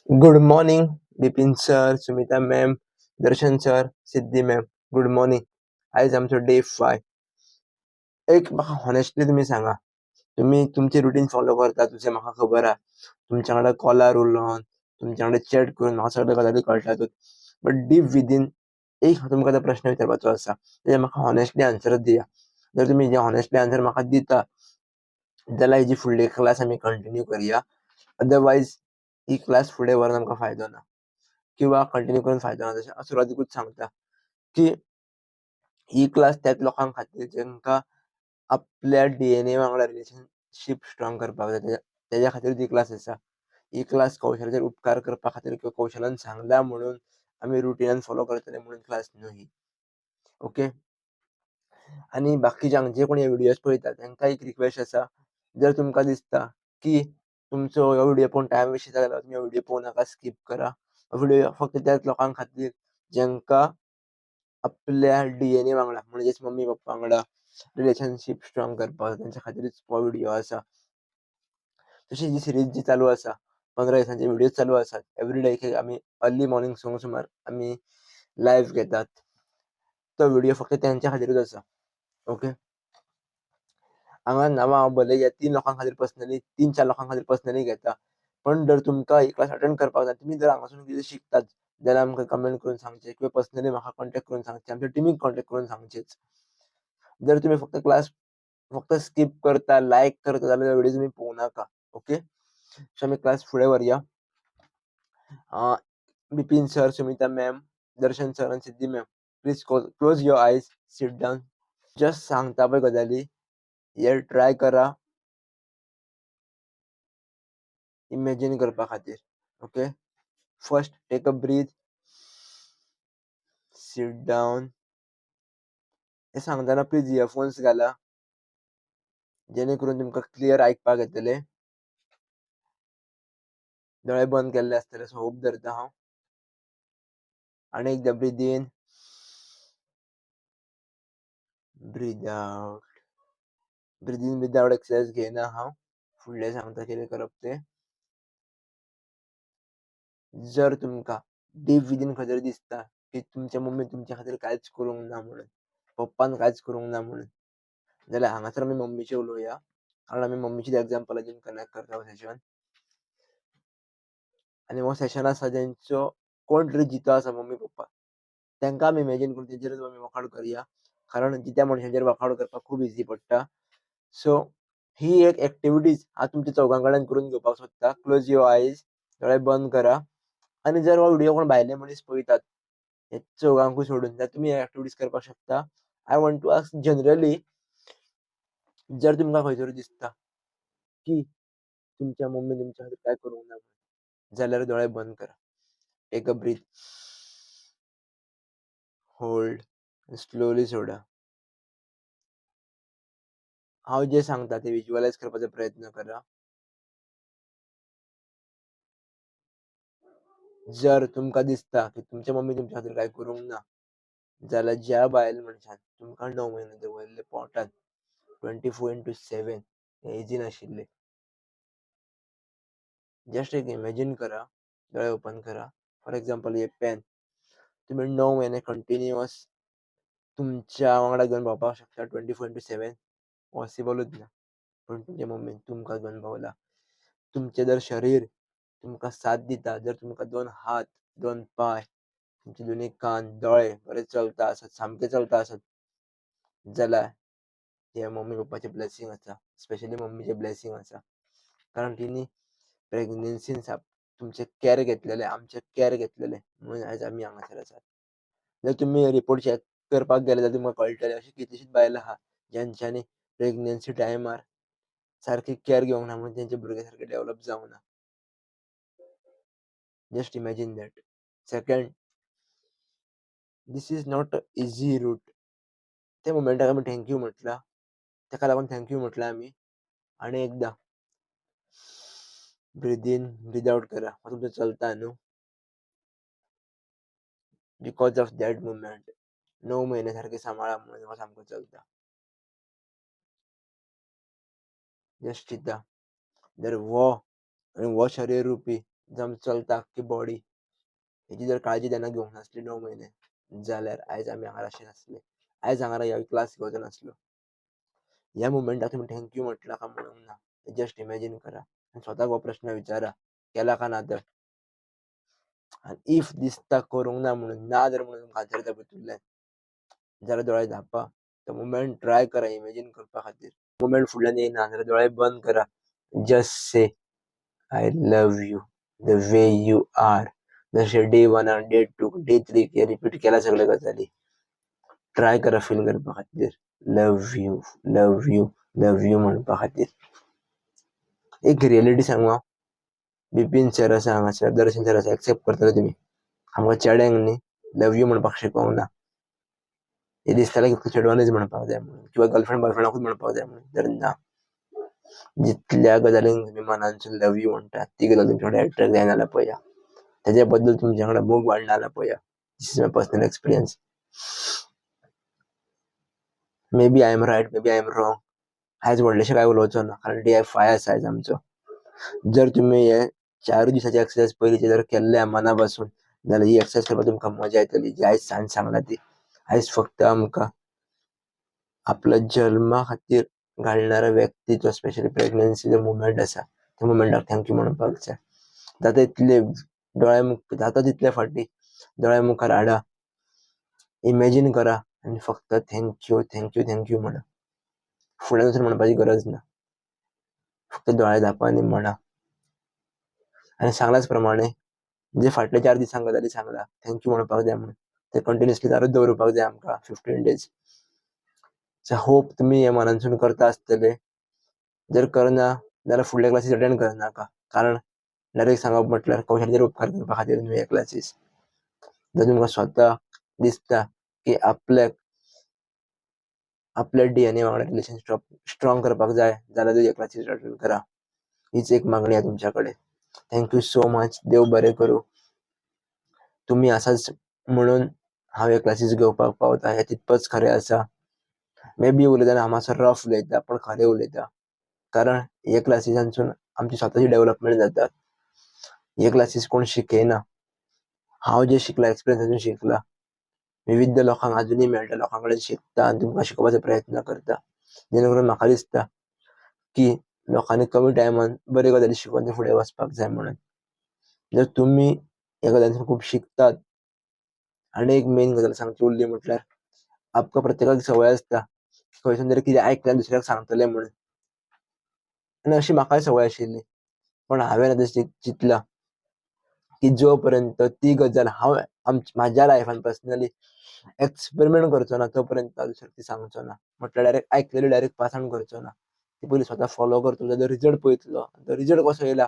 Good morning Bipin sir, Sumita ma'am, Darshan sir, Siddhi ma'am. Good morning. आयज आमचो day 5. एक म्हाका honestly तुमी सांगा, तुमी तुमचे रुटीन फॉलो करता तुजें म्हाका खबर आहा. तुमच्या वांगडा कॉलार उलोवन, तुमच्या वांगडा चॅट करून म्हाका सगळ्यो गजाली कळटातूच. बट डीप विदीन एक हांव तुमकां आतां प्रश्न विचारपाचो आसा, तेजें म्हाका हॉनेस्टली आन्सर दिया. जर तुमी हेजें हॉनेस्टली आन्सर म्हाका दिता जाल्यार हेजी फुडली क्लास आमी कंटिन्यू करया. अदरवायज ही क्लास फुडें व्हरून आमकां फायदो ना किंवा कंटिन्यू करून फायदो ना. तशें हांव सुरवातीकूच सांगता की ही क्लास त्याच लोकां खातीर जेंकां आपल्या DNA वांगडा रिलेशनशीप स्ट्रॉंग करपाक जाय, तेज्या खातीर ही क्लास आसा. ही क्लास कौशलाचेर उपकार करपा खातीर किंवा कौशलान सांगला म्हणून आमी रुटिनान फॉलो करतले म्हणून क्लास न्हू ही. ओके. आनी बाकीच्यांक जे कोण हे व्हिडियोज पळयतात तांकां एक रिक्वेस्ट आसा, जर तुमकां दिसता की तुमचो हो व्हिडियो पळोवन टायम वेस्ट जाता जाल्यार तुमी हो व्हिडियो पळोवं नाका, स्कीप करा. हो व्हिडियो फक्त त्याच लोकां खातीर जेंकां आपल्या DNA वांगडा म्हणजेच मम्मी पप्पा वांगडा रिलेशनशीप स्ट्रॉंग करपाक जाय तेंच्या खातीरूच हो व्हिडियो आसा. तशी ही सिरीज जी चालू आसा, 15 दिसांचे व्हिडियोज चालू आसात. एवरी डे एक आमी अर्ली मॉर्निंग 6 सुमार आमी लायव्ह घेतात. तो व्हिडियो फक्त तेंच्या खातीरूच आसा. ओके. हांगा नांवां हांव भले ह्या 3 लोकां खातीर पर्सनली, 3-4 लोकां खातीर पर्सनली घेता, पण जर तुमकां ही क्लास अटेंड करपाक जाय, तुमी जर हांगासून कितें शिकतात जाल्यार आमकां कमेंट करून सांगचें किंवा पर्सनली म्हाका कॉन्टेक्ट करून सांगचें, आमच्या टिमीक कॉन्टेक्ट करून सांगचेच. जर तुमी फक्त क्लास फक्त स्कीप करता, लायक करता जाल्यार व्हिडियो तुमी पळोवं नाका. ओके. सो आमी क्लास फुडें व्हरया. Bipin sir, Sumita ma'am, Darshan sir आनी Siddhi ma'am, please close your eyes, sit down. Just सांगता पळय गजाली हे ट्राय करा इमेजीन करपा खातीर. Okay. First take a breath, sit down. हे सांगतना प्लीज इयरफोन्स घाला जेणे करून तुमकां क्लियर आयकपाक येतलें. दोळे बंद केल्ले आसतले असो होप धरता हांव. आनी एकदां breathe in, breathe out. Breathe in breathe out exercise घेयना हांव, फुडलें सांगता कितें करप तें. जर तुमकां डीप विदीन खंय तरी दिसता की तुमच्या मम्मी तुमच्या खातीर कांयच करूंक ना म्हणून, पप्पान कांयच करूंक ना म्हणून, जाल्यार हांगासर आमी मम्मीचेर उलोवया, कारण आमी मम्मीच्या एग्जाम्पलाचेर कनेक्ट करता हो सेशन. आनी हो सेशन आसा जेंचो कोण तरी जितो आसा मम्मी पप्पा, तांकां आमी इमेजीन करून तेंचेरूच आमी वर्कआउट करया, कारण जित्या मनशांचेर वर्कआउट करपाक खूब इजी पडटा. सो ही एक एक्टिविटीज हांव तुमच्या चौगां कडल्यान करून घेवपाक सोदता. क्लोज your eyes, दोळे बंद करा. आनी जर हो व्हिडियो कोण भायले मनीस पळयतात हे चौगांकूय सोडून, जाल्यार तुमी हे एक्टिविटीज करपाक शकता. I want to ask generally, जर तुमकां खंय तरी दिसता की तुमच्या मम्मी तुमच्या खातीर कांय करूंक ना जाल्यार दोळे बंद करा. Take a breath, hold, slowly सोडा. हांव जें सांगता तें विज्युअलायज करपाचो प्रयत्न करा. जर तुमकां दिसता की तुमच्या मम्मी तुमच्या खातीर कांय करूंक ना जाल्यार ज्या बायल मनशान तुमकां 9 म्हयने दवरले पोटान 24/7, हें इजी नाशिल्लें. जस्ट एक इमेजीन करा, दोळे ओपन करा. फॉर एग्जाम्पल हे पेन तुमी 9 म्हयने कंटिन्युअस तुमच्या वांगडा घेवन भोंवपाक शकता 24/7, पॉसिबलूच ना. पूण तुमच्या मम्मीन तुमकां घेवन भोंवला. तुमचें जर शरीर तुमकां साथ दिता, जर तुमकां 2 हात, 2 पांय, तुमचे दोनी कान, दोळे बरे चलता आसत, सामके चलता आसत जाल्यार हे मम्मी पप्पाचें ब्लेसींग आसा, स्पेशली मम्मीचें ब्लेसींग आसा. कारण तिणी प्रेग्नन्सीन तुमचें कॅर घेतलेलें, आमचें कॅर घेतलेलें म्हणून आयज आमी हांगासर आसात. जर तुमी रिपोर्ट चॅक करपाक गेले जाल्यार तुमकां कळटलें अशी कितलीशीच बायलां आहा ज्यांच्यांनी प्रेग्नन्सी टायमार सारकी कॅर घेवंक ना म्हणून तेंचे भुरगे सारके डेवलप जावंक ना. Just imagine that. Second, this is not a easy route. त्या मोमेंटाक आमी thank you म्हटलां, ताका लागून thank you म्हटलां आमी. आनी एकदां ब्रीद इन ब्रीद आउट करा, हो तुमचो चलता न्हू. Because of that moment 9 म्हयने सारके सांबाळा म्हणून हो सामको चलता. जस्ट चिंता, जर हो आनी हो शरीर रुपी जावं चलता आख्खी बॉडी हेजी जर काळजी तेन्ना घेवंक नासली 9 म्हयने, जाल्यार आयज आमी हांगा अशें नासले. आयज हांगा ह्या क्लास घेवचो नासलो. ह्या मुमेंटाक तुमी thank you म्हटलां काय म्हणूंक ना, जस्ट इमॅजीन करा आनी स्वताक हो प्रश्न विचारा, केला काय ना तर. आनी if दिसता करूंक ना म्हणून, ना जर म्हणून घाबरता भितूरल्यान जाल्यार दोळे धांपा, तो मुमेंट ट्राय करा इमॅजीन करपा खातीर. मुमेंट फुडल्यान येयना जाल्यार दोळे बंद करा. Just say, "I love you the way you are." जशें डे वनाक, day two, day three repeat केला सगळे गजाली, ट्राय करा फील करपा खातीर, love you, love you, love you म्हणपा खातीर. एक रियलिटी सांगू हांव? बिपीन सर आसा हांगासर, दर्शन सर आसा, एक्सेप्ट करतले तुमी. आमकां चेड्यांक न्ही लव you म्हणपाक शिकोवंक ना. हें दिसतालें की चेडवानूच म्हणपाक जाय म्हणून किंवा गर्लफ्रेंड बॉयफ्रेंडाकूच म्हणपाक जाय म्हणून. तर ना, जितल्या गजालींक तुमी मनानसून लव you म्हणटा, ती गजाल तुमच्या कडेन एट्रेक्ट जायना जाल्यार पळया, तेजे बद्दल तुमच्या कडेन मोग वाडना जाल्यार पळया. This is my personal experience. Maybe I am right, maybe I am wrong. आयज व्हडलेशें कांय उलोवचो ना, कारण डे फाय आसा आयज आमचो. जर तुमी हे 4 दिसाचे एक्सरसाइज पयलींचे जर केल्ले मना पासून, जाल्यार ही एक्सरसाइज करपाक तुमकां मजा येतली, जी आयज सांज सांगला ती. आयज फक्त आमकां आपल्या जल्मा खातीर घालणाऱ्या व्यक्तीचो, स्पेशली प्रेग्नन्सीचो मुमेंट आसा, त्या मुमेंटाक thank you म्हणपाक जाय. जाता तितले दोळ्या जाता तितले फावटी दोळ्या मुखार हाडा, इमॅजीन करा आनी फक्त thank you, thank you, thank you म्हणा. फुडें वचून म्हणपाची गरज ना. फक्त दोळे धांपा आनी म्हणा. आनी सांगल्याच प्रमाणे, जे फाटल्या 4 दिसांक गजाली सांगला, thank you म्हणपाक जाय म्हणून, ते कंटिन्युअसली चालूच दवरुपाक जाय आमकां 15 डेज. सो होप तुमी हे मनानसून करता आसतले. जर करना जाल्यार फुडले क्लासीस अटेंड करनाका, कारण डायरेक्ट सांगप म्हटल्यार कौशल्याचेर उपकार करपा खातीर न्हू हे क्लासीस. जर तुमकां स्वता दिसता की आपल्याक आपल्या डीएनए वांगडा रिलेशन स्ट्रॉंग करपाक जाय, जाल्यार हे क्लासीस अटेंड करा. हीच एक मागणी आहा तुमच्या कडेन. Thank you so much. देव बरें करूं. तुमी आसाच म्हणून हांव हे क्लासीस घेवपाक पावता, हें तितपच खरें आसा. मे बी उलयतना हांव मातसो रफ उलयता, पूण खरें उलयता, कारण हे क्लासीसांसून आमची स्वताची डेव्हलपमेंट जाता. हे क्लासीस कोण शिकयना. हांव जे शिकला, एक्सपिरियन्सासून शिकला, विविध लोकांक अजुनूय मेळटा, लोकां कडेन शिकता आनी तुमकां शिकोवपाचो प्रयत्न करता, जेणे करून म्हाका दिसता की लोकांनी कमी टायमान बऱ्यो गजाली शिकोवन ते फुडें वचपाक जाय म्हणून. जर तुमी ह्या गजालींसून खूब शिकतात. आनी एक मेन गजाल सांगची उरली म्हटल्यार, आमकां प्रत्येकाक संवय आसता, खंयसून तरी कितें आयकलें दुसऱ्याक सांगतलें म्हणून. आनी अशी म्हाकाय संवय आशिल्ली, पूण हांवें आतां चिंतलां की जो पर्यंत ती गजाल हांव म्हाज्या लायफान पर्सनली एक्सपेरिमेंट करचो ना, तो पर्यंत हांव दुसऱ्याक ती सांगचो ना. म्हटल्यार डायरेक्ट आयकलेली डायरेक्ट पास ऑन करचो ना. ती पयलीं स्वता फॉलो करतलो, तेजो रिजल्ट पळयतलो, तो रिजल्ट कसो येयला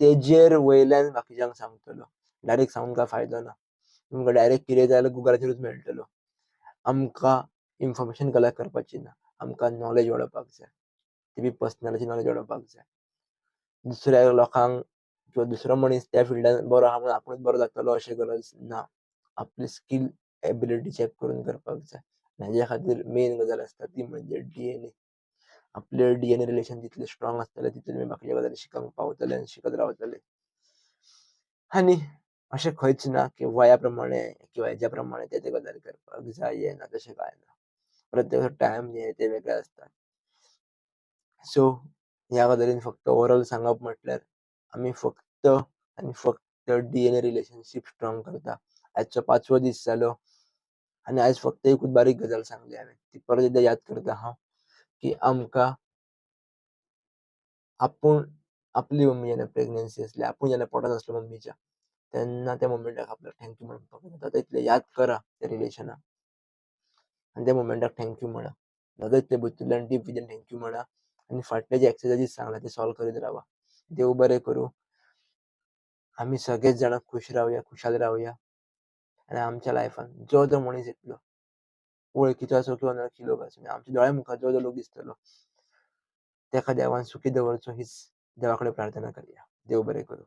तेजेर वयल्यान बाकीच्यांक सांगतलो. डायरेक्ट सांगून काय फायदो ना. तुमकां डायरेक्ट कितें जाय जाल्यार गुगलाचेरूच मेळटलो. आमकां इन्फॉर्मेशन कलेक्ट करपाची ना, आमकां नॉलेज वाडोवपाक जाय, ती बी पर्सनलाची नॉलेज वाडोवपाक जाय. दुसऱ्या लोकांक किंवा दुसरो मनीस त्या फिल्डान बरो आहा म्हणून आपूणच बरो जातलो अशें गरज ना. आपली स्कील एबिलिटी चॅक करून करपाक जाय. हेज्या खातीर मेन गजाल आसता ती म्हणजे डीएनए. आपले डीएनए रिलेशन जितले स्ट्रॉंग आसतले, तितले तुमी बाकीच्या गजाली शिकोंक पावतले आनी शिकत रावतले. आनी अशें खंयच ना की वया प्रमाणे किंवा हेज्या प्रमाणे ते ते गजाली करपाक जाय, हें ना, तशें कांय ना. प्रत्येकाचो टायम हे ते वेगळे आसतात. सो ह्या गजालीन फक्त ओवरऑल सांगप म्हटल्यार, आमी फक्त आनी फक्त डीएनए रिलेशनशीप स्ट्रॉंग करता. आजचो पांचवो दीस जालो आनी आयज फक्त एकूच बारीक गजाल सांगली हांवें, ती परत एकदां याद करता हांव, की आमकां आपूण आपली मम्मी जेन्ना प्रेग्नन्सी आसली, आपूण जेन्ना पोटान आसलो मम्मीच्या, तेन्ना त्या मोमेंटाक आपल्याक thank you म्हणपाक जाता. तितलें याद करा त्या रिलेशनाक आनी त्या मोमेंटाक thank you म्हणा. जाता तितलें भितूरल्यान डीप विदीन thank you म्हणा आनी फाटले जे एक्सरसाइजीस सांगला ते सॉल्व करीत रावा. देव बरें करूं. आमी सगळेच जाणां खूश रावया, खुशाल रावया आनी आमच्या लायफान जो जो मनीस येतलो, वळखीचो आसूं किंवा अनवळखी लोक आसूं, आमच्या दोळ्या मुखार जो जो लोक दिसतलो, तेका देवान सुखी दवरचो हीच देवा कडेन प्रार्थना करया. देव बरें करूं.